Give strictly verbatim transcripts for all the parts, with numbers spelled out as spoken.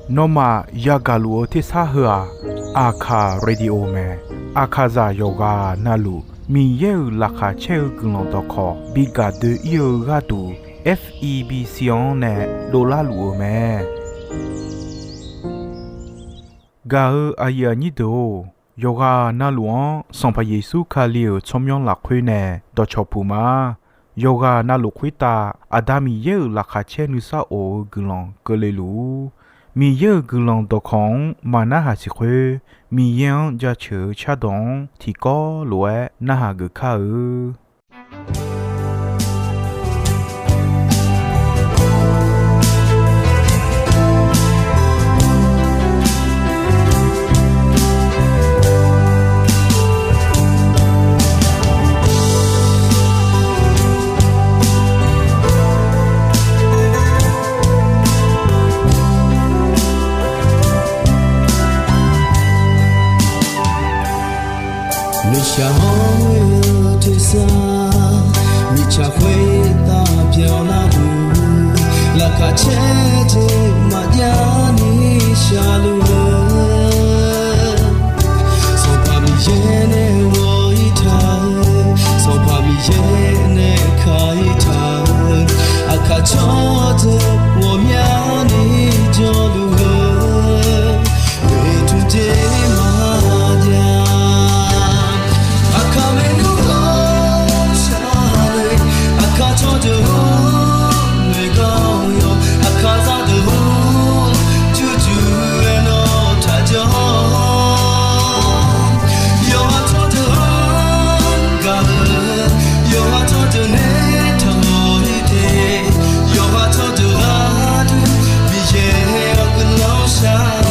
Nawmaf yagaq luf-eu tersar heu-aq, Aqkaq Radio mae. Aqkaqzaq yawqghaq navluf Miqyaer-euq laqkhaq caer-eu guiqlanq dawqkawq bi gaq doe-ir-eu gharduq, F E B C-anr nae dovlar luf-eu mae. Gaq-eu aqyuif aqnyir deuq-or, yawqghaq navluf-anr Sanqpaq Yeqsur Kali-euq tsawrmyanr lafkhoer nae dawqcawq puq ma. Yawqghaq navluf khoertav Aqda Miqyaer-euq laqkhaq caer nuisar of-eu guiqlanq keuvle luf-ur. Miqyaer-euq guiqlanq dawqkawq-anr maqnarhaq siq khoer, Miqyaer-anr jaceuq-eu cardawq-anr tiqkawv lof-aer narhaq geuf kar-eu. Nuishaq hawr-eu tersar, mirtsaq khoertav byanlar luf, laqkhaq caer jeq maqjav ni shaqluf-eu, Sanqpaq Miqyaer nae ghawq-ir taq-eu, Sanqpaq Miqyaer nae ka-ir taq-eu, aqkaq tsawrdeuq ghawqmyani jawrluf-eu, oeqtmq jeq maqjav. Aqkaq maernmr ghawqshaq le, aqkaq tsawrdeuq-or, noeqganq yawq, aqkaq zaqdeuq-or, jurjur-aer nawr taqjawr. Yawqha tsawrdeuq-anr gaq-eu, yawqha tsawrdeuq nae taqmawf-ir te, yawqha tsawrdeuq gharduq Miqyaer-awr guiqlanq shar-awq.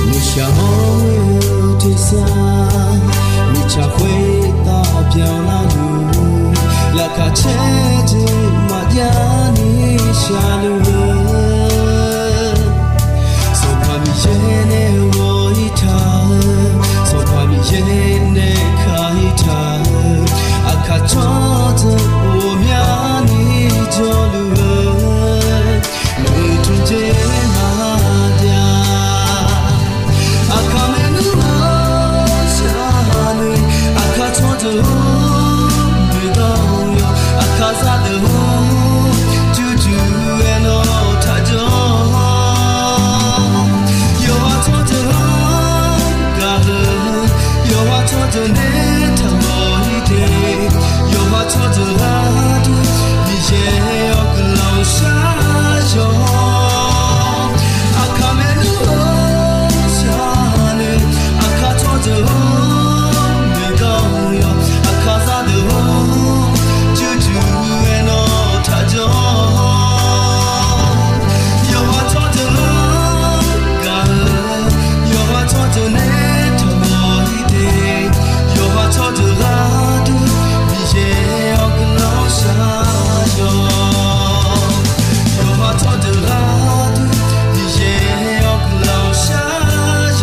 Nuishaq hawr-eu tersar, mirtsaq khoertav byanlar luf, laqkhaq caer jeq maqjav ni shaqluf-eu, Sanqpaq Miqyaer nae ghawq-ir taq-eu, Sanqpaq Miqyaer nae ka-ir taq-eu, aqkaq tsawrdeuq ghawqmyani jawrluf-eu, oeqtmq jeq maqjav. Aqkaq maernmr ghawqshaq le, aqkaq tsawrdeuq-or, noeqganq yawq, aqkaq zaqdeuq-or, jurjur-aer nawr taqjawr. Yawqha tsawrdeuq-anr gaq-eu, yawqha tsawrdeuq nae taqmawf-ir te, yawqha tsawrdeuq gharduq Miqyaer-awr guiqlanq shar-awq. Aqkaq maernmr ghawqshaq le, aqkaq tsawrdeuq-or, noeqganq yawq, aqkaq zaqdeuq-or, jurjur-aer nawr taqjawr. Yawqha tsawrdeuq-anr gaq-eu, yawqha tsawrdeuq nae taqmawf-ir te, yawqha tsawrdeuq gharduq Miqyaer-awr guiqlanq shar-awq. Yawqha tsawrdeuq gharduq Miqyaer-awr guiqlanq shar-awq.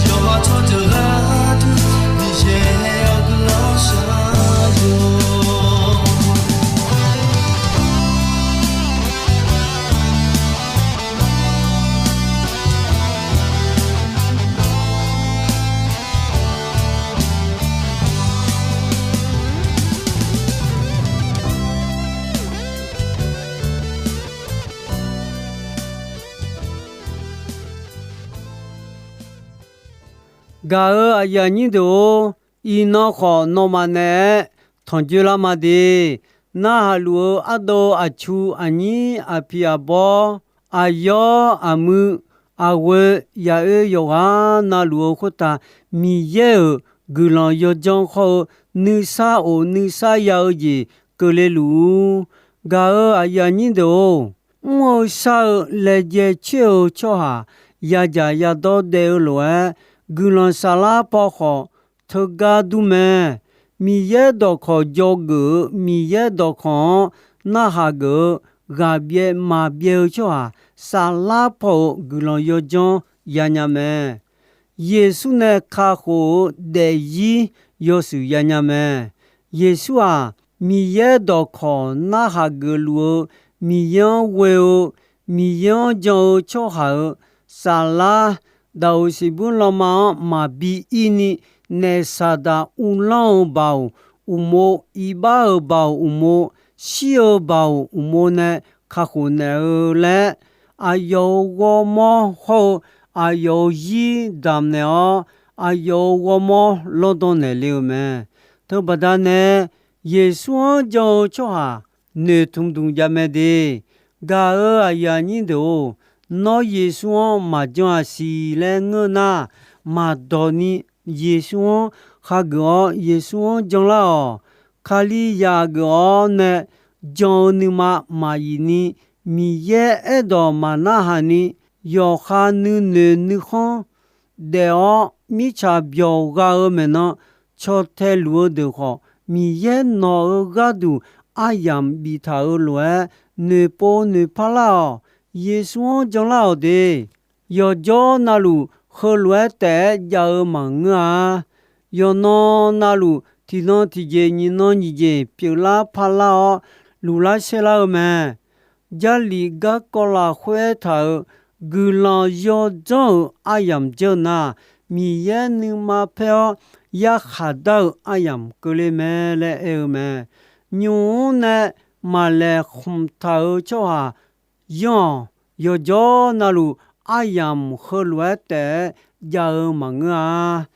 Yawqha tsawrdeuq gharduq Miqyaer-awr guiqlanq shar-awq. Gaq-eu aqyuif aqnyir deuq-or, iqnan khawf nawmaf naeq-aer tanqjoe lar ma de. Narhaq luf-eu ardov aqcu aqnyir aqpiq aqbawr aqyawr aqmuiq aqghoe yaqoer yawqghaq navluf-eu khoertav Miqyaer-euq guiqlanq yawdzanr khawr-eu nuisar of nuisar ya-eu jeq keuvle luf-ur. Gaq-eu aqyuif aqnyir deuq-or, mr-eu shar-eu laejae coer-eu tsawrhaq yadzaq yadawr daef-eu lof-aer, guiqlanq saflar paw khawf teugar dur mae. Miqyaer dawqkawq dzawgeuf-eu, Miqyaer dawqkawq-anr narhaq geuf-eu, ghaqbyaev maqbyaev-eu tsawrhaq saflar paw-euq guiqlanq yawdzanr yanya mae. Yeqsur nae kakhof-eu daefzir yawshuif yanya mae. Yeqsur-aq, Miqyaer dawqkawq narhaq geufluf-eu, Miqyaer-anr ghoe-eu, Miqyaer-anr jan-eu tsawrhaq-euq saflar, daqoq siqbuir lanma-anr maqbi ir ni, naef saqdaq uvlanr-eu baoq uqmov, iqbax-euq baoq uqmov, shir-eu baoq uqmov nae kakhof naeq-eu laer, aqyawf-euq ghawrmawr hawr-eu aqyawf-euq zir damq naeq-awr, aqyawf-euq ghawrmawr lawrdan naeq le-eu mae. Teubaqda nae, Yeqsur-anr jan-eu tsawrhaq noeqtmq dmq jav mae de. Gaq-euq aqyuif aqnyir deuq-or, nawr Yeqsur-anr maqjan-aq siq laer ngeur nar, maqdawq ni Yeqsur-anr khageuf-awr Yeqsur-anr janlar-awq. Kalizaq geuf-awr nae jan-eu nuima maqyif ni, Miqyaer aerdawq maqnarhaq ni, yawqha nuinoeq nuikhanr daef-awr mirtsaq byawq gha-eu maeqnan caw tae luf-eu deuq khawf, Miqyaer nawq-euq gharduq aryamq biftaq-euq lof-aer, noeqpov noeqpar lar-awq. Yeqsur-anr janlar-awq de. Yawqjawr navluf heulof-aer taef-aer jav-eu maqngeur-a. Yawqnan navluf tiqnan tiqjeq nyiqnan nyiqjeq pyeuflar parlar-awr, luflar saerlar-eu mae. Jarlif garkawv lafkhoer aertaq-euq guiqlanq yawdzanr-euq aryamq janr nar, Miqyaer nuima paer-awr yarkhaq dar-eu aryamq keuvle mae laer aer-eu mae. Nymq-mr nae maqlaeq khmq taq-euq tsawrhaq yanr-awq. Yawqjawr navluf aryamq heulof-aer taef-aer jav-eu maqngeur-a.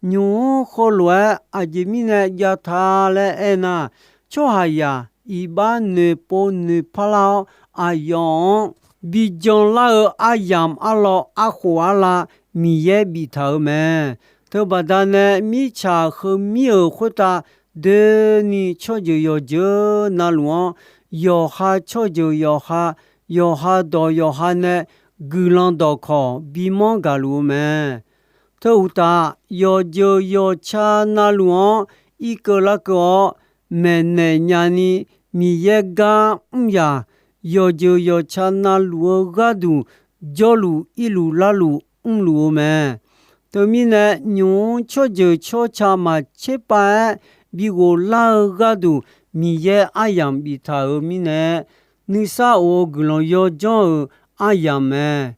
Nymq-mr heulof-aer aqjeq mirnae jav ta laer aernar, tsawrhaqzaq iqbax noeqpov noeqpar lar-awr, aqyawf-anr bi janlar-eu aryamq arlawr arkhof arla Miqyaer biftaq-euq mae. Teubaqda nae mirtsaq heumir-euq khoertav doeni tsawrjeuq yawqjeuq navluf-anr, yawqha tsawrjeuq yawqha, yawqha dawq yawqha nae guiqlanq dawqkawq bimanr gaqluf-eu mae. Teu uqtaf, yawqjeuq yawqca navluf-anr irkeuv larkeuv-awr, maeqnaeq nyani Miqyaer gar mr yaq, yawqjeuq yawqca navluf-eu gharduq jawrluf irluf larluf mrluf-eu mae. Teumirnae, nymq-mr tsawrjeuq tsawrca maqtser pav-aer bighof lar-eu gharduq Miqyaer aryamq biftaq-euq mirnae, nuisar of-eu guiqlanq yawdzanr-euq aryamq mae.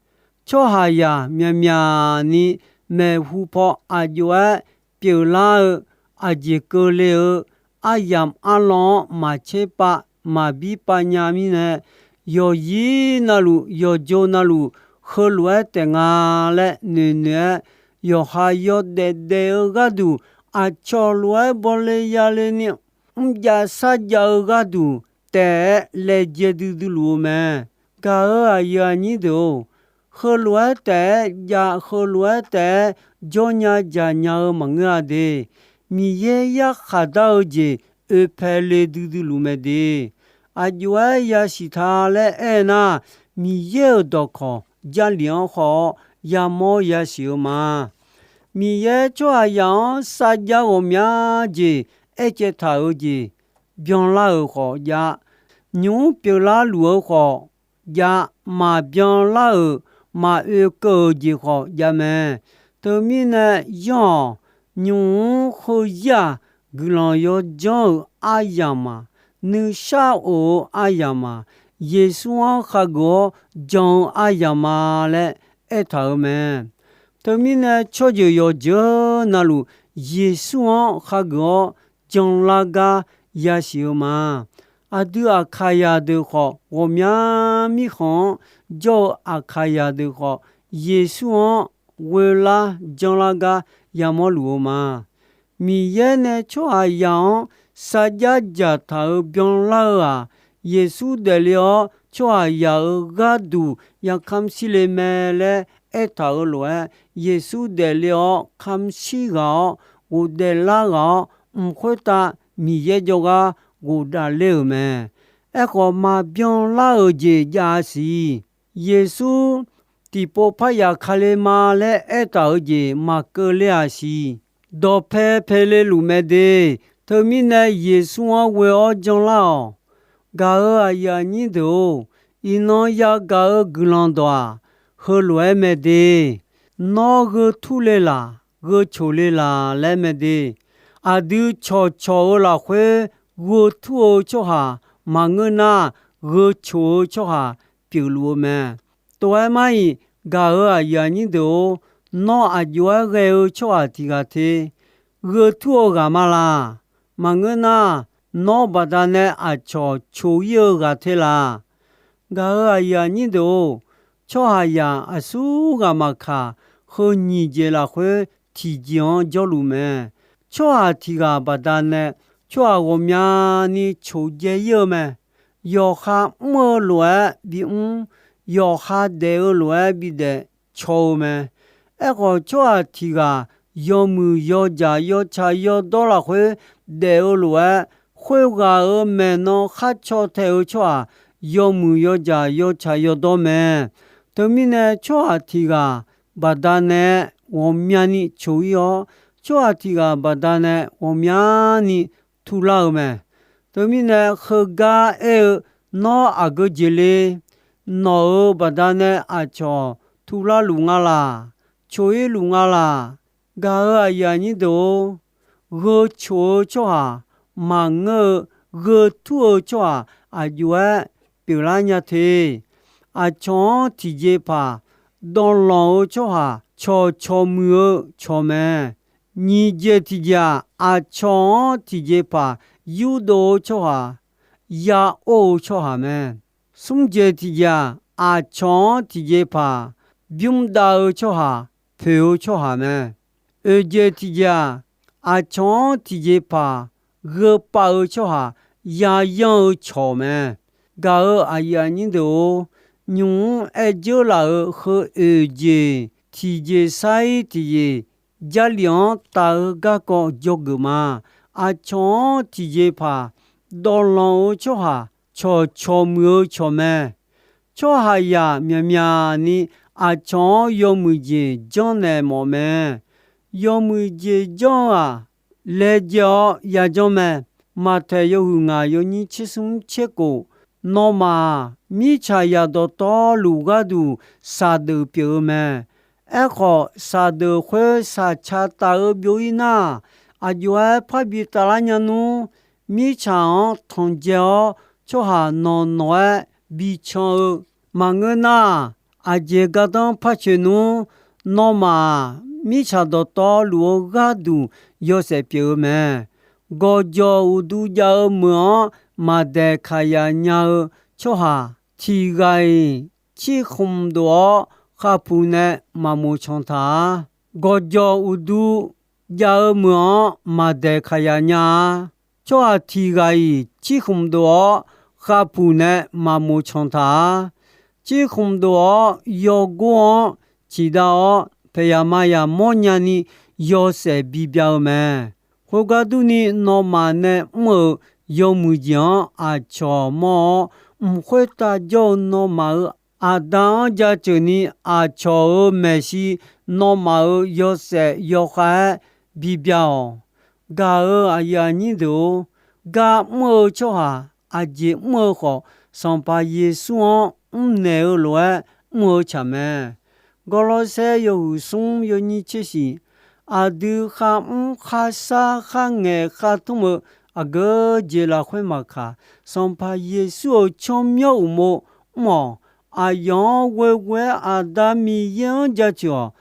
Tsawrhaqzaq myaqmyaq ni maeqhu paw aqjox-aer pyeuflar-eu, aqjeq keuvle-eu aryamq arlawr-anr maqtser pav maqbir pav nya mirnae, yawqzir navluf yawqjeuq navluf heulof-aer taef nga laer noeqnoeq-aer, yawqha yawdaef daef-eu gharduq, aqcawq lof-aer bawle yale ni mrjav sarjav-eu gharduq taef-aer laejae duidui luf-eu mae. Gaq-euq aqyuif aqnyir deuq-or, heulof-aer taef-aer jav, heulof-aer taef-aer jawrnya jaqnya-eu maqngeur-a de. Miqyaer yarkhaq dar-eu jeq oepae le duidui luf mae de. Aqjox-aer yasiq ta laer aernar, Miqyaer-euq dawqkawq Jarlif-anr khawf-awr yamawr yasiq-eu ma. Miqyaer tsawrhaqzaq-anr sarjax ghawqmya jeq aercaev taq-eu jeq byanlar-euq khawf jav, nymq-mr pyeuflar luf-eu khawf jav, maqbyan lar-euq, maqoe keuv-euq jeq khawf jav mae. Teumirnae yanr-awq, nymq-mr khoeryir-aq, guiqlanq yawdzanr-euq aryamq-aq, nuisar of-eu aryamq-aq, Yeqsur-anr khageuf-awr jan-eu aryamq ma laer aertaq-euq mae. Teumirnae tsawrjeuq yawqjeuq navluf Yeqsur-anr khageuf-awr janlar gar yasiq-eu ma. Aqdui Aqkaqzaq deuq khawf ghawqmya mirkhanq-anr jawr-eu Aqkaqzaq deuq khawf, Yeqsur-anr ghoelar janlar gar yamawr luf-eu ma. Miqyaer nae tsawrhaqzaq-anr sarjax dzaqtaq-euq byanlar-eu-aq, Yeqsur daefle-awr tsawrhaqzaq-euq gharduq yakamr shir le mae laer aertaq-euq lof-aer, Yeqsur daefle-awr kamr shir ghaq-awr ghofdaef lar ghaq-awr, mq khoertav Miqyaer jawrgar ghofdav ler-euq mae. Aerkhawf, maqbyan lar-euq jeq jav-a siq. Yeqsur tiqpov parya kale ma laer aertaq-euq jeq maqkeuv ler-aq siq. Dawqpae pae le luf mae de. Teumirnae, Yeqsur-anr ghoe-awr janlar-awq. Gaq-euq aqyuif aqnyir deuq-or, iqnan yagaq-eu guiqlanq dawq-aq, heulof-aer mae de. Nawr gheu tur le laq, gheu coq le laq laer mae de. Aqdui cawqcawq-eu lafkhoer gheu tur-eu tsawrhaq maqngeur nar, gheu coq-eu tsawrhaq pyeufluf-eu mae. Tov-aer mar-iq, gaq-euq aqyuif aqnyir deuq-or, nawr aq jov-aer ghae-eu tsawrhaq tiq ghaq te. Gheu tur-eu ghaq ma laq. Maqngeur nar, nawr baqdanae aqcawq coq-ir-eu ghaq te laq. Gaq-euq aqyuif aqnyir deuq-or, tsawrhaqzaq aqsur ghaq maqkaq, heu nyiq jeq lafkhoer tiqjeq-anr jawrluf mae. Tsawrhaq tiq ghaq baqdanae tsawrhaq ghawqmyani coqdzae-ir-eu mae. Yawqha mr-eu lof-aer bimr, yawqha daef-eu lof-aer bidaef caw-eu mae. Aerkhawf, tsawrhaq tiq ghaq yawmuiq yawdzaq yawtsaq yawdawr lafkhoer daef-eu lof-aer, khoerghaq-euq maeqnan khar caw taeq-eu tsawrhaq yawmuiq yawdzaq yawtsaq yawdawr mae. Teumirnae, tsawrhaq tiq ghaq baqdanae ghawqmyani coq-ir-awr, tsawrhaq tiq ghaq baqdanae ghawqmyani turlar-eu mae. Teumirnae, heugar aer-eu, nawr aqgeu jeq le? Nawq-euq baqdanae aqcawq turlar luf nga laq, coq-ir luf nga laq. Gaq-euq aqyuif aqnyir deuq-or, gheu coq-eu tsawrhaq maqngeur-eu, gheu tur-eu tsawrhaq aq jov-aer pyeuflar nya te. Aqcawq-anr tiqjeqpaq dawvlanq-eu tsawrhaq cawqcawq muiq-eu cawq mae. Nyiq jeq tiqjeq-aq, aqcawq-anr tiqjeqpaq yurdov-eu tsawrhaq, ya or-eu tsawrhaq mae. Smr jeq tiqjeq-aq, aqcawq-anr tiqjeqpaq bymr dav-eu tsawrhaq, poeq-eu tsawrhaq mae. Oeq jeq tiqjeq-aq, aqcawq-anr tiqjeqpaq gheu pav-eu tsawrhaq, ya yanr-eu cawq mae. Gaq-euq aqyuif aqnyir deuq-or, nymq-mr aer dzeur laf-euq heu oeq jeq tiqjeq sar-ir tiqjeq, Jarlif-anr taf-eu garkawv dzawgeuf ma. Aqcawq-anr tiqjeqpaq dawvlanq-eu tsawrhaq cawqcawq muiq-eu cawq mae. Tsawrhaqzaq myaqmyaq ni aqcawq-anr yawmuiq jeq janrnaeq mawf mae. Yawmuiq jeq janr-eu-aq, laejae-awr yajanr mae. Maqtaeq yawhuiq ngaq yawnyir tser smr tser kof, nawmaf-aq, mirtsaqzaq dawqtawvluf gharduq saqdeuf pyeuf-eu mae. Aerkhawf, saqdeuf khoer saqcaq taf-eu byov-ir nar, aq jov-aer parbi taflar nya nmr. Mirtsaq-anr tanqdzae-awr, tsawrhaq nawq nawq-aer bican-eu maqngeur nar, aqjeq gardanr par coeq nmr. Nawmaf-aq, mirtsaq dawqtawvluf-eu gharduq yawshaef pyeuf-eu mae. Gawqjawq uqdu jav-eu meuq-anr maqdaeq kaqyaq nya-eu tsawrhaq tiq ghaq-iq, cirkhmq dof-awr khavpuq nae maqmoq canq taq-a. Gawqjawq uqdu jav-eu meuq-anr maqdaeq kaqyaq nya-a. Tsawrhaq tiq ghaq-iq cirkhmq dof-awr khavpuq nae maqmoq canq taq-a. Cirkhmq dof-awr yawgor-anr ciqdav-awr, paeqyaq mayaq mawrnya ni yawshaef bibya-eu mae. Khoergar durni, nawmaf nae mr-euq yawmuiq jeq-anr aqcawq mawr-awr, mq khoertav jawr-eu nawmaf-euq Aqda-anr jaceuq ni aqcawq-euq maeqshi nawmaf-euq yawshaef yawkhav-aer bibya-awq. Gaq-euq aqyuif aqnyir deuq-or, gar mr-eu tsawrhaq aqjeq mr-eu khawf, Sanqpaq Yeqsur-anr mrnaeq-eu lof-aer mr-eu tsaq mae. Gawrlawrsaer yawhuiq smr yawnyir tser shiq, aqdui kharmr kharshar kharngaeq khartmr-eu aqgeu jeq lafkhoer maqkaq, Sanqpaq Yeqsur-euq tsawrmyanr uqmov mr-awq. Aqyawf-anr ghoeghoe-aer Aqda Miqyaer-anr jaceuq-awq.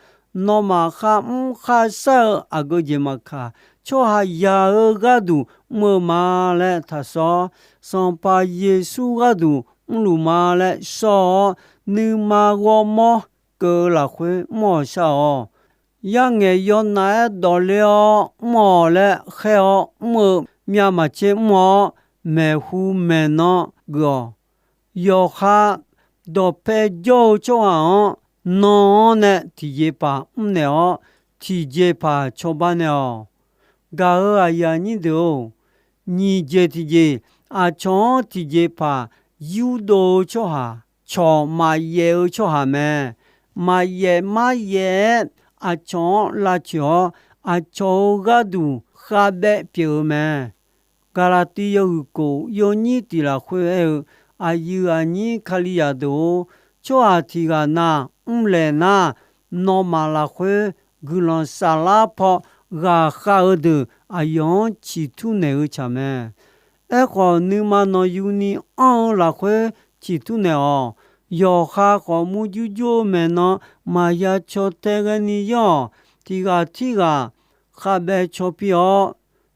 Nawmaf kharmr kharshar-eu aqgeu jeq maqkaq, tsawrhaqzaq-euq gharduq mr-eu ma laer taqsawr-awr, Sanqpaq Yeqsur gharduq mrluf ma laer shawr-awr, nuima ghawrmawr keuv-eu lafkhoer mr-awq shar-awq. Yarngaeq yawnav-aer dawqler-awr mr-awq laer khaer-awr mr-eu myavmaqtser mr-awr, maeqhu maeqnan geuf-awq. Yawqha dawqpae jawr-eu tsawrhaq-anr, nan-anr nae tiqjeqpaq mrnaeq-awr, tiqjeqpaq cawba naeq-awq. Gaq-euq aqyuif aqnyir deuq-or, nyiq jeq tiqjeq aqcawq-anr tiqjeqpaq yurdov-eu tsawrhaq, cawq maqyaef-eu tsawrhaq mae. Maqyaef maryaef-aer aqcawq-anr lavcoeq-awr, aqcawq-euq gharduq khavbaev pyeuf-eu mae. Gaqlaqtiv yawhuiq kof yawnyir tiq lafkhoer aer-eu, aqyuif aqnyir Kalizaq deuq-or, tsawrhaq tiq ghaq na mrlaeq nar, nawmaf lafkhoer guiqlanq saflar paw ghaqkhav-eu deuq aqyawf-anr ciqtur naeq-eu tsaq mae. Aerkhawf, nuima nawqyuni anr-eu lafkhoer ciqtur naeq-awq. Yawqha khawf murjur jur-eu maeqnan maqya caw tae ghaeni yanr-awq. Tiq ghaq tirghaq khavbaev caw pir-awr,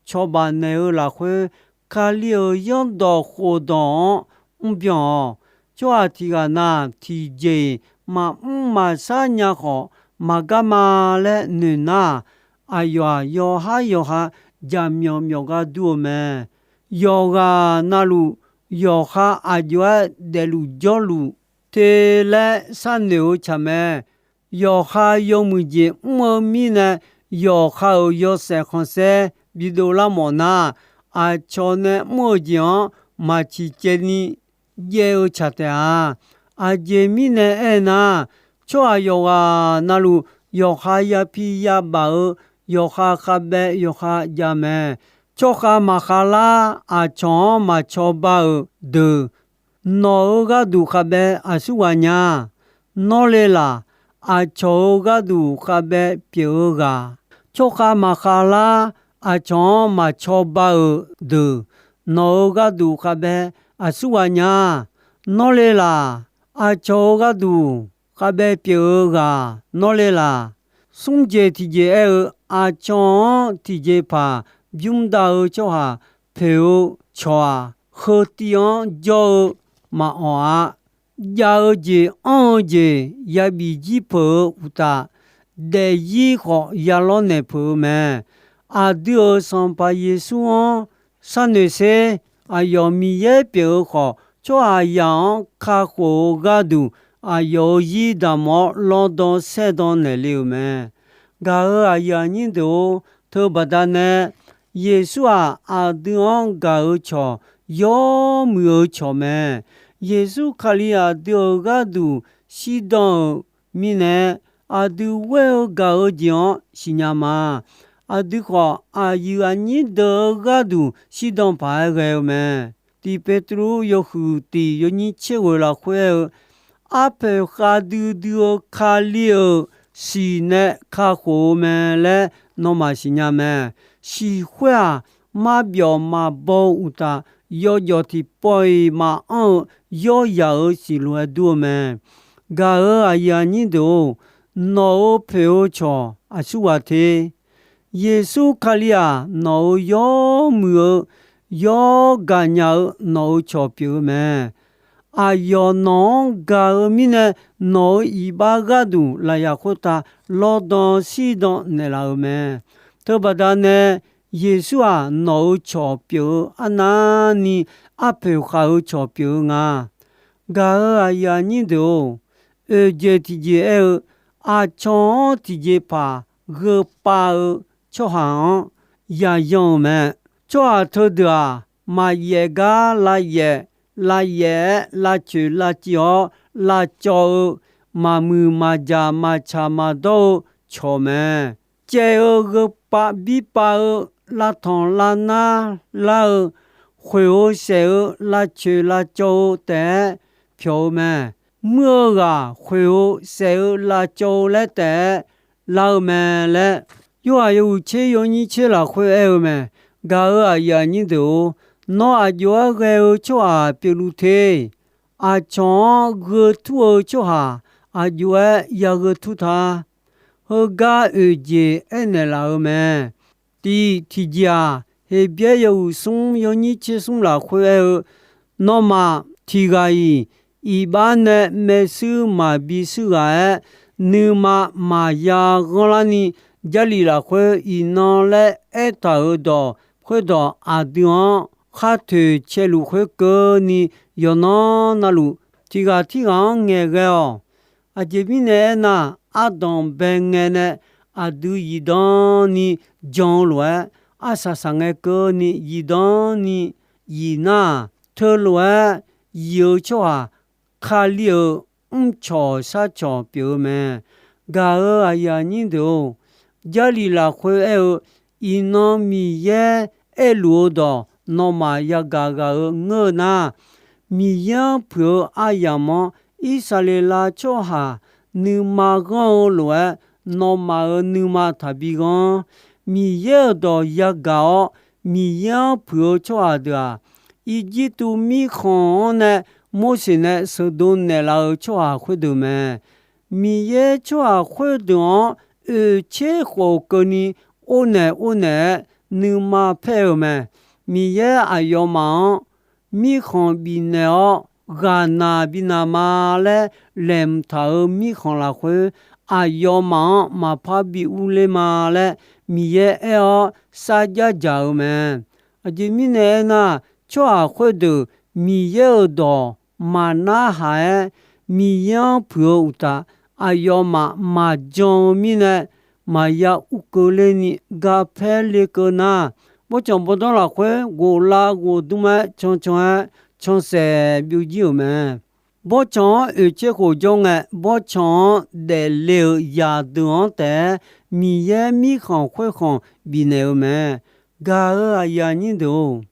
cawba naeq-eu lafkhoer, Kali-euq zanrdawq khofdawq-anr mrbyan-awq. Tsawrhaq tiq ghaq na, tiqjeq-iq maqmr maqshar nya khawf, maqgar ma laer noeq nar, aqyawf-aq, yawqhar yawqha jaqmyawf myawf gar dur-eu mae. Yawqghaq navluf, yawqha aqjox-aer daefluf jawrluf te laer sharnoeq-eu tsaq mae. Yawqha yawmuiq jeq mr-eu mirnae, yawqha-euq yawshaef khanqsaer bidov lar mawf nar, aqcawq nae mr-eu jeq-anr maq ciqcaevni jaev-eu tsaq taef-a. Aqjeq mirnae aernar, tsawrhaq yawqghaq navluf, yawqha yapi yabaf-eu, yawqha khavbaev yawqha jav mae. Tsawrkhav maqkhav lar aqcawq-anr maqcawba-euq deuq, nawq-euq gharduq khavbaev aqsurghaq nya. Nawr le laq, aqcawq-euq gharduq khavbaev pyeuf-eu ghaq. Tsawrkhav maqkhav lar aqcawq-anr maqcawba-euq deuq, nawq-euq gharduq khavbaev aqsurghaq nya. Nawr le laq, aqcawq-euq gharduq khavbaev pyeuf-eu ghaq nawr le laq. Smr jeq tiqjeq aer-eu, aqcawq-anr tiqjeqpaq bymr dav-eu tsawrhaq poeq-eu cawq-aq, heutiv-anr jawr-eu maqawq-a. Jav-eu jeq anr-eu jeq yabif jir peuq-eu uqtaf, daefzir khawf yalawr naeq peuq-eu mae. Aqdui-euq Sanqpaq Yeqsur-anr sharnoeq sher. Aqyawf Miqyaer pyeuf-eu khawf, tsawrhaqzaq-anr kakhof-eu gharduq, aqyawf-euq zir damq-awr lawrdan saerdan naeq le-euq mae. Gaq-euq aqyuif aqnyir deuq-or, teubaqda nae Yeqsur-aq, aqdui-anr gaq-eu cawq, yawmuiq-eu cawq mae. Yeqsur Kali aqdui-euq gharduq shirdan-euq mirnae, aqdui ghoer-eu gaq-eu jeq-anr siqnya ma. Aqdui khawf, aqyuif aqnyir deuq-eu gharduq shirdan paq-aer ghae-eu mae. Tiq Petruv yawhuiq tiq yawnyir tser ghoeq lafkhoer aer-eu, arpoeq khavdui dui-eu Kali-euq siq nae kakhof-eu mae laer nawmaf siqnya mae. Siq khoer-aq, marbyawf maqbaw-eu uqtaf, yawjawf tiqpawf-iq maqanr-eu yawrzaq-euq siq lof-aer dur-eu mae. Gaq-euq aqyuif aqnyir deuq-or, nawq-euq poeq-eu cawq aqsurghaq te. Yeqsur Kali-aq, nawq-euq yawmuiq-eu, yawr gaqnya-eu nawq-euq cawq pyeuf-eu mae. Aqyawf nawq-anr gaq-eu mirnae, nawq-euq iqbax gharduq lafyaq khoertav lawrdan shirdan naeqlaf-euq mae. Teubaqda nae, Yeqsur-aq, nawq-euq cawq pyeuf-eu arnavni arpoeq khaq-eu cawq pyeuf-eu nga. Gaq-euq aqyuif aqnyir deuq-or, oeq jeq tiqjeq aer-eu, aqcawq-anr tiqjeqpaq gheupav-eu tsawrhaq-anr yayan-euq mae. Tsawrhaq teudeuq-aq, maqyaef gar lavyaef, lavyaef-aer lavcoeq lavciv-awr lavcawv-eu, maqmuiq maqjaq maqtsaq maqdawr-eu cawq mae. Caev-eu gheupav birpav-eu, lavtanq lavnar lar-eu, khoeq-eu saef-eu lavcoeq lavcawv-eu taef-aer pyawq-eu mae. Muir-eu ghaq khoeq-eu saef-eu lavcawv-eu laer taef-aer lar-eu mae laer, Yorhaq yawhuiq tser yawnyir tser lafkhoer aer-eu mae. Gaq-euq aqyuif aqnyir deuq-or, nawr aqjox-aer ghae-eu tsawrhaq pyeufluf te. Aqcawq-anr gheu tur-eu tsawrhaq aqjox-aer yagheu tur ta. Heugar oeq jeq aernaeq laf-eu mae. Tiq tiqjeq-aq, Heqbyaer yawhuiq smr yawnyir tser smr lafkhoer aer-eu, nawmaf tiq ghaq-iq iqbax nae maershuir maqbi shuir ghaq-aer, nuima maqya ghanrlarni, Jarlif lafkhoer iqnan laer aertaq-euq dawq khoerdawq aqdui-anr khar toeq caeluf khoerkeuvni, yawqnan navluf tiq ghaq tirghaq-anr ngaeqghae-awq. Aqjeq mirnae aernar, ardanq bae ngae nae aqdui zifdan ni jan-eu lof-aer, arsaq saqngae keuvni zifdan ni yif nar, teulof-aer yif-eu tsawrhaq Kali-euq mrcawq sharcawq pyeuf-eu mae. Gaq-euq aqyuif aqnyir deuq-or, Jarlif lafkhoer aer-eu, iqnan Miqyaer aerluf-eu dawq nawmaf yagaq ghaq-eu ngeur-eu nar, Miqyaer-anr puiq-eu aryamq-anr Irsaqleqlav tsawrhaq nuima ghanr-eu lof-aer, nawmaf-euq nuima taqbi ghanr. Miqyaer-euq dawq yagaq-awr, Miqyaer-anr puiq-eu tsawrhaq deuq-aq, Irjirtuv mirkhanq-anr nae Morseq nae sheuqdov naeqlaf-eu tsawrhaq khoerdeuq mae. Miqyaer tsawrhaq khoerdeuq-anr oeqtser khof keuvni ornaeq ornaeq-aer nuima paer-eu mae. Miqyaer aqyawfmaf-anr mirkhanq bifnaeq-awr ghaqnaq binav ma laer laeqhmq taq-euq mirkhanq lafkhoer, aqyawfmaf-anr maqpar bi urler ma laer Miqyaer aer-awr sarjax dzaq-eu mae. Aqjeq mirnae aernar, tsawrhaq khoerdeuq Miqyaer-euq dawq maqnarhaq-aer, Miqyaer-anr puiq-eu uqtaf, aqyawfmaf maqjan-eu mirnae, maqya urkeuvler ni garpaer lekeuv nar, bawrtsanq bawrdanr lafkhoer ghoflav ghofdmr-aer cancan-aer cansaef byovjir-euq mae. Bawrtsanq-anr oeqtser khof jawr ngae, bawrtsanq-anr daefle-euq zaqdeuq-anr taef-aer Miqyaer mirkhanq khoerkhanq bifnaeq-eu mae. Gaq-euq aqyuif aqnyir deuq-or,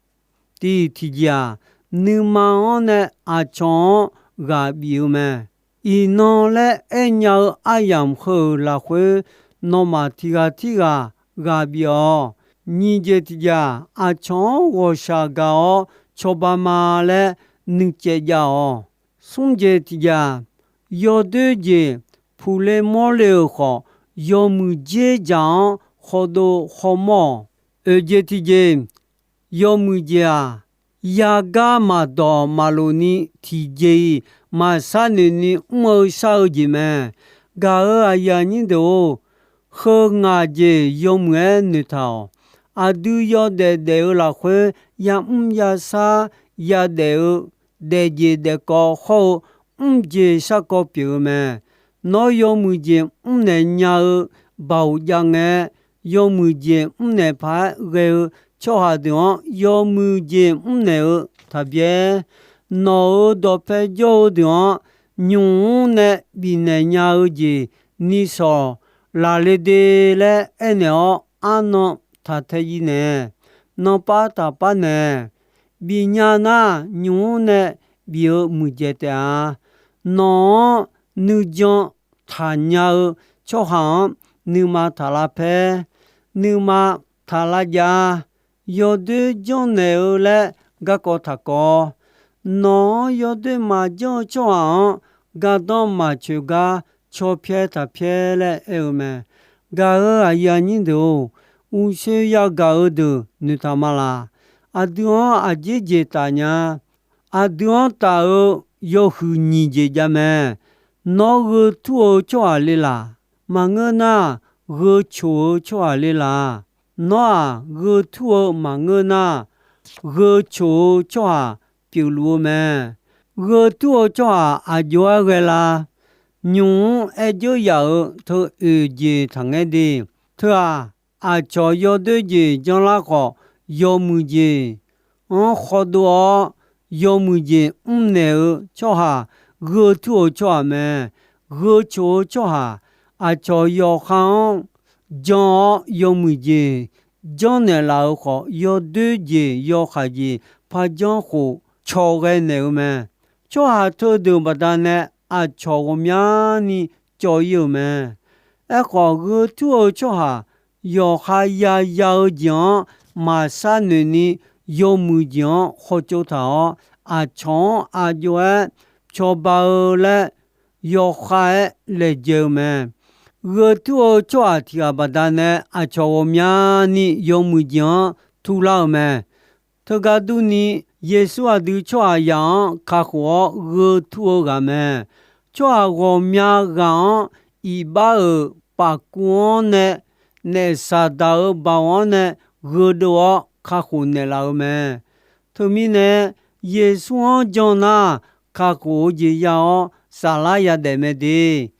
tiq tiqjeq-aq, nuima-anr nae aqcawq-anr ghaq bif-eu mae. Iqnan laer aernya-eu aryamq heu-euq lafkhoer, nawmaf tiq ghaq tirghaq ghaq bif-awq. Nyiq jeq tiqjeq-aq, aqcawq-anr ghawqshaq gaq-awr cawba ma laer nuicaev jav-awq. Smr jeq tiqjeq-aq, yawdoer jeq puqle mawrle-euq khawf, yawmuiq dzerdzaq-anr khawdov khawmawr-awq. Oeq jeq tiqjeq, yawmuiq jeq-aq, yagar maqdawq maqlof ni tiqjeq-iq maqshar noeq ni mr-eu shar-eu jeq mae. Gaq-euq aqyuif aqnyir deuq-or, heu ngaq jeq yawmuiq-aer noeqtaq-awq. Aqdui yawdaef daef-eu lafkhoer, yamr yashar yadaef-eu daefjeq daefkawv hawr-eu mrjeq sharkawv pyeuf-eu mae. Nawr yawmuiq jeq mrnaeq nya-eu baoq jav ngae, yawmuiq jeq mrnaeq paq-aer ghae-eu tsawrhaq deuq-anr yawmuiq jeq mrnaeq-eu taqbyaer. Nawq-euq dawqpae jawr-eu deuq-anr nymq mr nae bifnaeq nya-eu jeq ni shawq laqle de laer aernaeq-awr, arnan taq tae jiv naeq. Nanpav taqpav naeq. Bifnya nar, nymq mr nae bif-eu muiqdzaeq taef-a. Nawq-anr nuijan taqnya-eu tsawrhaq-anr nuima taq lavpaer. Nuima taq lavjav-a. Yawdoer janrnaeq-eu laer garkawv taqkawv. Nawq-anr yawdoer maqjanr-eu tsawrhaq-anr gardanr maqtsoeq gar caw pyaer taq pyaer laer aer-eu mae. Gaq-euq aqyuif aqnyir deuq-or, uqshoe yagaq-eu deuq noeqtaq ma laq. Aqdui-anr aqjeq jeq taf nya. Aqdui-anr taf-eu yawhuiq nyiq jeq jav mae. Nawr gheu tur-eu tsawrhaq le laq? Maqngeur nar, gheu coq-eu tsawrhaq le laq? Nawr-aq, gheu tur-eu maqngeur nar, gheu coq-eu tsawrhaq pyeufluf-eu mae. Gheu tur-eu tsawrhaq aq jov-aer ghae la? Nymq mr aer dzeur yaf-euq teu oeq jeq taqngaer de. Teu-aq, aqcawq yawdoer jeq janrlar khawf, yawmuiq jeq-anr khawdov-awr, yawmuiq jeq mrnaeq-eu tsawrhaq gheu tur-eu tsawrhaq mae. Gheu coq-eu tsawrhaq aqcawq yawqha-anr jan-awr yawmuiq jeq janrnaeq laf-euq khawf, yawdoer jeq yawkhav jeq par janr khof cawq ghae naeq-eu mae. Tsawrhaq teudeuq baqdanae aqcawq ghawqmyani cawv-ir-euq mae. Aerkhawf, gheu tur-eu tsawrhaq yawqha yaya-eu jeq-anr maqshar noeq ni, yawmuiq jeq-anr khawtsov taq-awr, aqcawq-anr aq jov-aer cawba-eu laer yawkhav-aer laejae-eu mae. Gheu tur-eu tsawrhaq tiq ghaq baqdanae aqcawq ghawqmyani yawmuiq jeq-anr turlar-euq mae. Teugar durni, Yeqsur aqdui tsawrhaqzaq-anr kakhof-awr gheu tur-eu ghaq mae. Tsawrhaq ghawqmya ghaq-anr iqbax-euq pafkuv-anr nae, naef Saqdaq-euq baoq-anr nae gheudov-awr kakhof naeqlaf-eu mae. Teumirnae, Yeqsur-anr jan nar, kakhof-eu jeq ya-awr saflar yadaef mae de.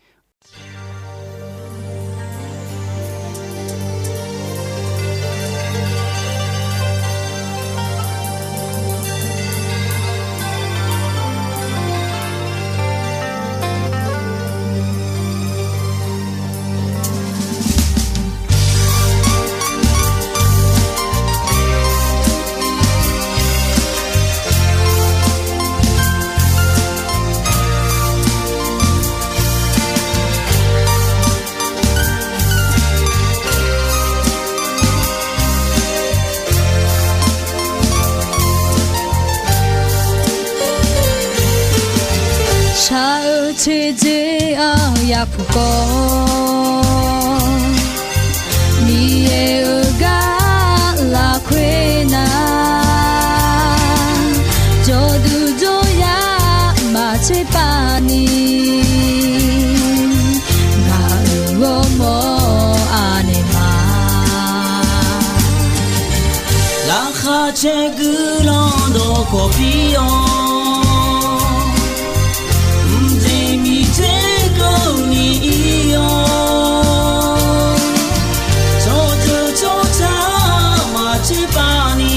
Shaq-eu coer dzoer-anr yapuq kawv, Miqyaer-euq gar lafkhoer nar, jawrduq jawryar maqtser pav ni, ngaq-euq ghawrmawr anaeq ma. Laqkhaq caer guiqlanq dawqkawq pir-awr, mqjeq miqdzer keuvni ir-awr, tsawrjeuq tsawrca maqtser pav ni,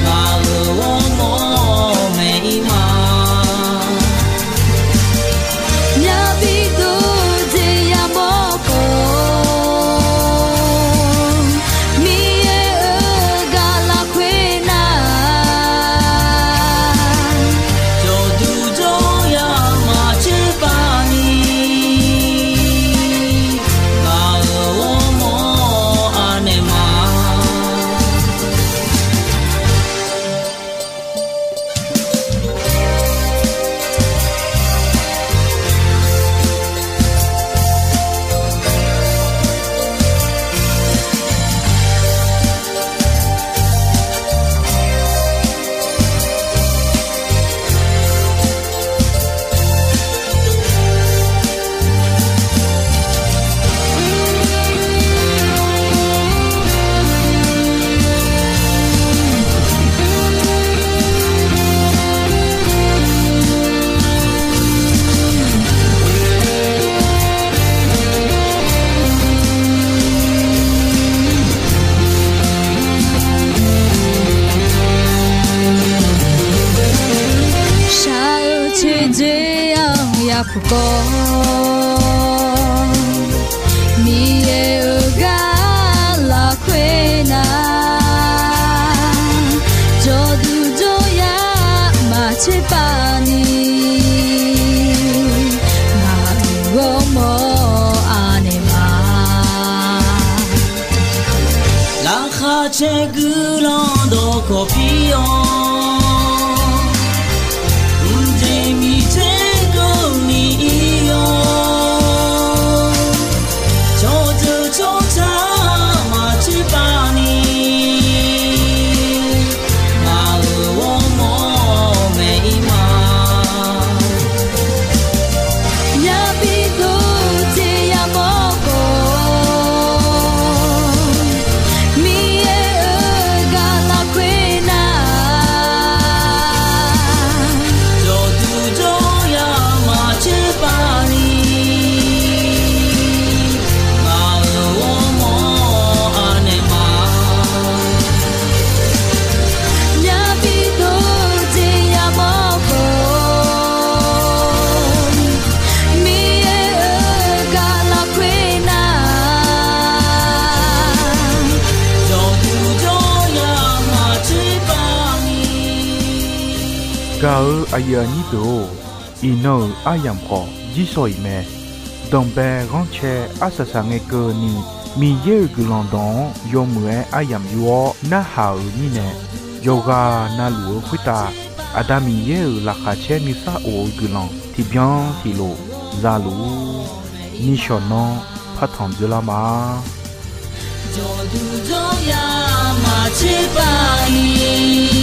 ngaq-euq ghawrmawr maeq ir ma. Yabi dov dzaeq yamawr khawf, Miqyaer-euq gar lafkhoer nar, jawrduq jawryar maqtser pav ni, ngaq-euq ghawrmawr anaeq ma. Shaq-eu coer dzoer-anr yapuq kawv, Miqyaer-euq gar lafkhoer nar, jawrduq jawryar maqtser pav ni, ngaq-euq ghawrmawr anaeq ma. Laqkhaq caer guiqlanq dawqkawq pir-awr, mqjeq miqdzer keuvni ir-awr, tsawrjeuq tsawrca maqtser pav ni, ngaq-euq ghawrmawr maeq ir ma. Yabi dov dzaeq yamawr khawf, Miqyaer-euq gar lafkhoer nar, jawrduq jawryar maqtser pav ni, ngaq-euq ghawrmawr anaeq ma. Yabi dov dzaeq yamawr khawf, Miqyaer-euq gar lafkhoer nar, jawrduq jawryar maqtser pav ni. Gaq-euq aqyuif aqnyir deuq-or, iqnan-euq aryamq khawf jirsawq iq mae. Danqbae ghanrcae arsaq saq ngae keuvni, Miqyaer-euq guiqlanq dawq-anr yawmuiq-aer aryamq yur-awr narhaq-euq mirnae, yawqghaq navluf-eu khoertav Aqda Miqyaer-euq laqkhaq caer nuisar of-eu guiqlanq tiqbyan tiqlof za luf-ur. Nishawq nanr partanq dzeurlar ma. Jawrduq jawryar maqtser pav ni,